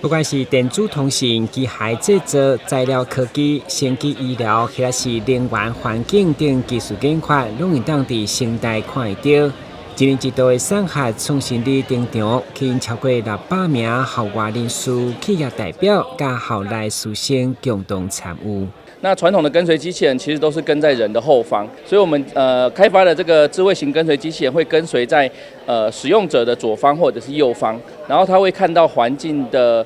不管是電子通信、機械製造、材料科技、生技醫療，或者是能源環境等技術研發，攏會當佇成大看會著。一年一度的產學創新日登場，吸引超過600名校外人士、企業代表佮校內師生共同參與。那傳統的跟隨機器人其實都是跟在人的後方，所以我們開發的這個智慧型跟隨機器人會跟隨在使用者的左方或者是右方，然後它會看到環境的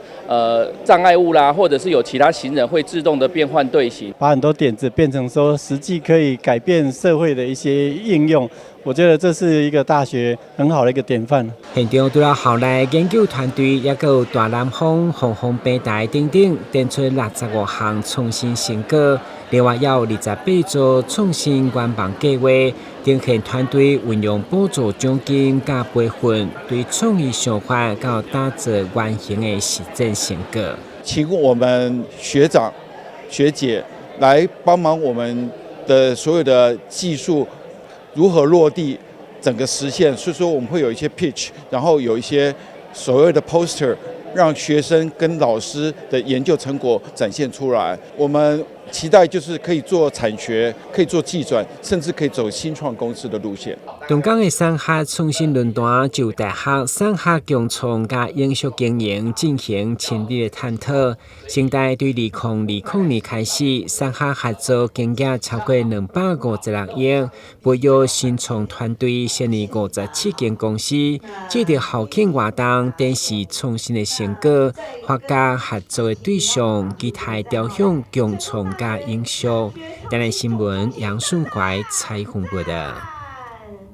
障礙物啦，或者是有其他行人會自動的變換隊形，把很多點子變成說實際可以改變社會的一些應用，我覺得這是一個大學很好的一個典範。現場除了校內研究團隊，也閣有大南方防風平台等等，展出65項創新成果。另外，也有28座創新圓夢計畫，呈現團隊運用補助獎金佮培訓，對創意想法到打造原型的實踐成果。請我們學長學姐來幫忙我們的所有的技術如何落地，整個實現。所以說我們會有一些 pitch，然後有一些所謂的 poster，讓學生跟老師的研究成果展現出來。我們期待就是可以做產學，可以做技轉，甚至可以走新創公司的路線。東港的產學創新論壇就大學產學共創佮永續經營進行深入的探討。成大對2020年開始，產學合作經營超過256億，培育新創團隊，成立57間公司，藉著校慶活動展示創新的成果，發掘合作的對象，期待朝向共創佮永續。台南新聞楊順懷採訪報導。